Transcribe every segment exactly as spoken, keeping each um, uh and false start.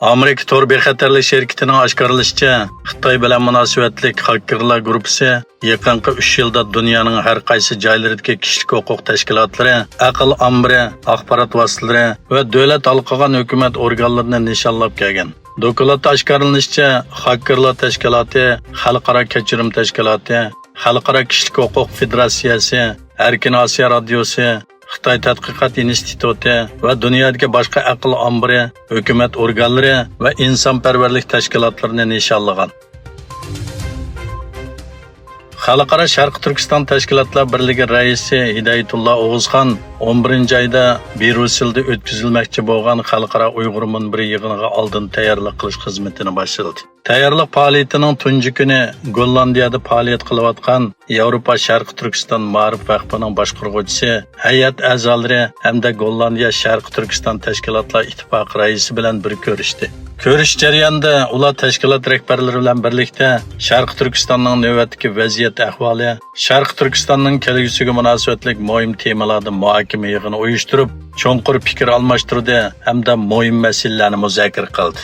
ئامېرىكا تور بىخەتەرلىك شىركىتىنىڭ ئاشكارىلىشىچە، خىتاي بىلەن مۇناسىۋەتلىك خاككېرلار گۇرۇپپىسى يېقىنقى ئۈچ يىلدا دۇنيانىڭ ھەر قايسى جايلىرىدىكى كىشىلىك ھوقۇق تەشكىلاتلىرى، ئەقىل ئامبىرى، ئاخبارات ۋاسىتىلىرى ۋە دۆلەت ھالقىغان ھۆكۈمەت ئورگانلىرىنى نىشانلاپ كەلگەن. دوكلاتتا ئاشكارىلىنىشىچە، خاككېرلار تەشكىلاتى، خەلقئارا كەچۈرۈم تەشكىلاتى، خەلقئارا كىشىلىك ھوقۇق فېدېراتسىيەسى، ئەركىن ئاسىيا رادىيوسى، خىتاي تەتقىقات ئىنستىتۇتى ۋە دۇنيادىكى باشقا ئەقىل ئامبىرى، ھۆكۈمەت ئورگانلىرى ۋە ئىنسانپەرۋەرلىك تەشكىلاتلىرىنى نىشانلىغان. خەلقئارا شەرقىي تۈركىستان تەشكىلاتلار بىرلىكى رەئىسى ھىدايەتۇللا ئوغۇزخان ئون بىرىنچى ئايدا بريۇسسېلدا ئۆتكۈزۈلمەكچى بولغان خەلقئارا ئۇيغۇر مۇنبىرى يىغىنىغا ئالدىن تەييارلىق قىلىش خىزمىتىنى باشلىدى. تەييارلىق پائالىيىتىنىڭ تۇنجى كۈنى گوللاندىيەدە پائالىيەت قىلىۋاتقان ياۋروپا شەرقىي تۈركىستان مائارىپ ۋەقپىنىڭ باشقۇرغۇچىسى، ھەيئەت ئەزالىرى ھەمدە گوللاندىيە شەرقىي تۈركىستان تەشكىلاتلار ئىتتىپاقى رەئىسى بىلەن بىر كۆرۈشتى. كۆرۈش جەريانىدا ئۇلار تەشكىلات رەھبەرلىرى بىلەن بىرلىكتە شەرقىي تۈركىستاننىڭ نۆۋەتتىكى ۋەزىيەت ئەھۋالى، شەرقىي تۈركىستاننىڭ كەلگۈسىگە مۇناسىۋەتلىك مۇھىم تېمىلاردا مۇھاكىمە يىغىنى ئۇيۇشتۇرۇپ، چوڭقۇر پىكىر ئالماشتۇردى ھەمدە مۇھىم مەسىلىلەرنى مۇزاكىرە قىلدى.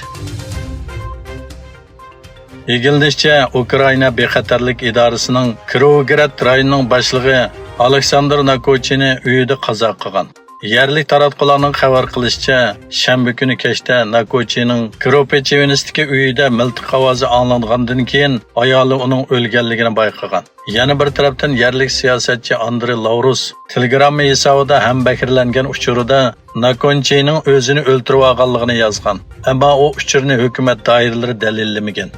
ئىگىلىنىشىچە، ئۇكرائىنا بىخەتەرلىك ئىدارىسىنىڭ كىروۋوگراد رايونىنىڭ باشلىقى ئالېكساندىر ناكوچىنى ئۆيىدە قازا قىلغان. يەرلىك تاراتقۇلارنىڭ خەۋەر قىلىشىچە، شەنبە كۈنى كەچتە ناكوچىنىڭ كروپېچېۋىنىستىكى ئۆيىدە مىلتىق ئاۋازى ئاڭلانغاندىن كېيىن، ئايالى ئۇنىڭ ئۆلگەنلىكىنى بايقىغان. يەنە بىر تەرەپتىن، يەرلىك سىياسەتچى ئاندرېي لاۋروس تېلېگرامما ھېسابىدا ھەمبەھىرلەنگەن ئۇچۇرىدا ناكونچىنىڭ ئۆزىنى ئۆلتۈرۈۋالغانلىقىنى يازغان، ئەمما ئۇ ئۇچۇرنى ھۆكۈمەت دائىرىلىرى دەلىللىمىگەن.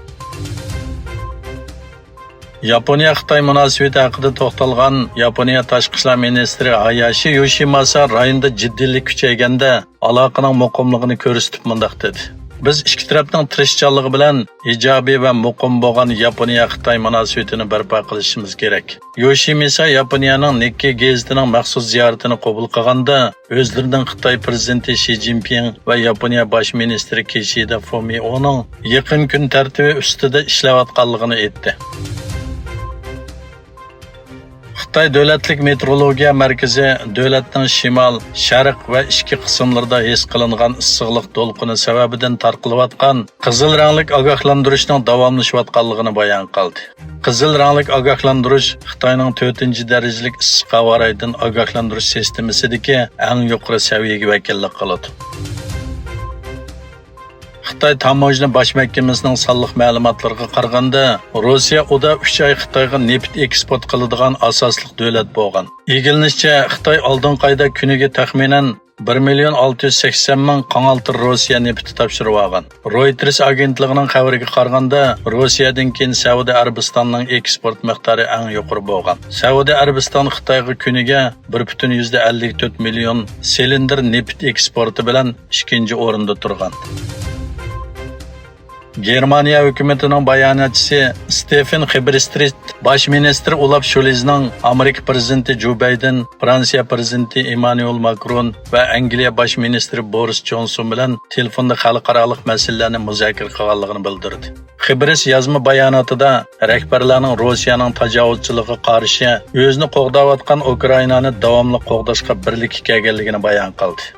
ياپونىيە-خىتاي مۇناسىۋىتى ھەققىدە توختالغان ياپونىيە تاشقى ئىشلار مىنىستىرى ھاياشى يوشىماسا رايوندا جىددىيلىك كۈچەيگەندە، ئالاقىنىڭ مۇقىملىقىنى كۆرسىتىپ مۇنداق دېدى: بىز ئىككى تەرەپنىڭ تىرىشچانلىقى بىلەن ئىجابىي ۋە مۇقىم بولغان ياپونىيە-خىتاي مۇناسىۋىتىنى بەرپا قىلىشىمىز كېرەك. يوشىمىسا ياپونىيەنىڭ نىككېي گېزىتىنىڭ مەخسۇس زىيارىتىنى قوبۇل قىلغاندا، ئۆزلىرىنىڭ خىتاي پىرېزىدېنتى شى جىنپىڭ ۋە ياپونىيە باش مىنىستىرى كىشىدا فۇمىئونىڭ يېقىن كۈن تەرتىپى ئۈستىدە ئىشلەۋاتقانلىقىنى ئېيتتى. خىتاي دۆلەتلىك مېتېئورولوگىيە مەركىزى دۆلەتنىڭ شىمال، شەرق ۋە ئىچكى قىسىملىرىدا ھېس قىلىنغان ئىسسىقلىق دولقۇنى سەۋەبىدىن تارقىلىۋاتقان قىزىل رەڭلىك ئاگاھلاندۇرۇشنىڭ داۋاملىشىۋاتقانلىقىنى بايان قىلدى. قىزىل رەڭلىك ئاگاھلاندۇرۇش خىتاينىڭ تۆتىنچى دەرىجىلىك ئىسسىق ھاۋا رايىدىن ئاگاھلاندۇرۇش سىستېمىسىدىكى ئەڭ يۇقىرى سەۋىيەگە ۋەكىللىك قىلىدۇ. خىتاي تاموژنا باش مەھكىمىسىنىڭ سانلىق مەلۇماتلىرىغا قارىغاندا، روسىيە ئۇدا ئۈچ ئاي خىتايغا نېفىت ئېكسپورت قىلىدىغان ئاساسلىق دۆلەت بولغان. ئىگىلىنىشىچە، خىتاي ئالدىنقى ئايدا كۈنىگە تەخمىنەن بىر مىليون ئالتە يۈز سەكسەن مىڭ قاڭالتىر روسىيە نېفىتى تاپشۇرۇۋالغان. رويتېرس ئاگېنتلىقىنىڭ خەۋىرىگە قارىغاندا، روسىيەدىن كېيىن سەئۇدى ئەرەبىستاننىڭ ئېكسپورت مىقدارى ئەڭ يۇقىرى بولغان. سەئۇدى ئەرەبىستان خىتايغا كۈنىگە بىر پۈتۈن يۈزدە ئەللىك تۆت مىليون سىلىندىر نېفىت ئېكسپورتى بىلەن ئىككىنچى ئورۇندا تۇرغان. گېرمانىيە ھۆكۈمىتىنىڭ باياناتچىسى ستېفېن خېبرسترىت باش مىنىستىر ئولاف شولزنىڭ ئامېرىكا پىرېزىدېنتى جو بايدېن، فرانسىيە پىرېزىدېنتى ئېممانۇئېل ماكرون ۋە ئەنگلىيە باش مىنىستىرى بورىس جونسون بىلەن تېلېفوندا خەلقئارالىق مەسىلىلەرنى مۇزاكىرە قىلغانلىقىنى بىلدۈردى. خېبرس يازما باياناتىدا رەھبەرلەرنىڭ روسىيەنىڭ تاجاۋۇزچىلىقىغا قارشى ئۆزىنى قوغداۋاتقان ئۇكرائىنانى داۋاملىق قوغداشقا بىرلىككە كەلگەنلىكىنى بايان قىلدى.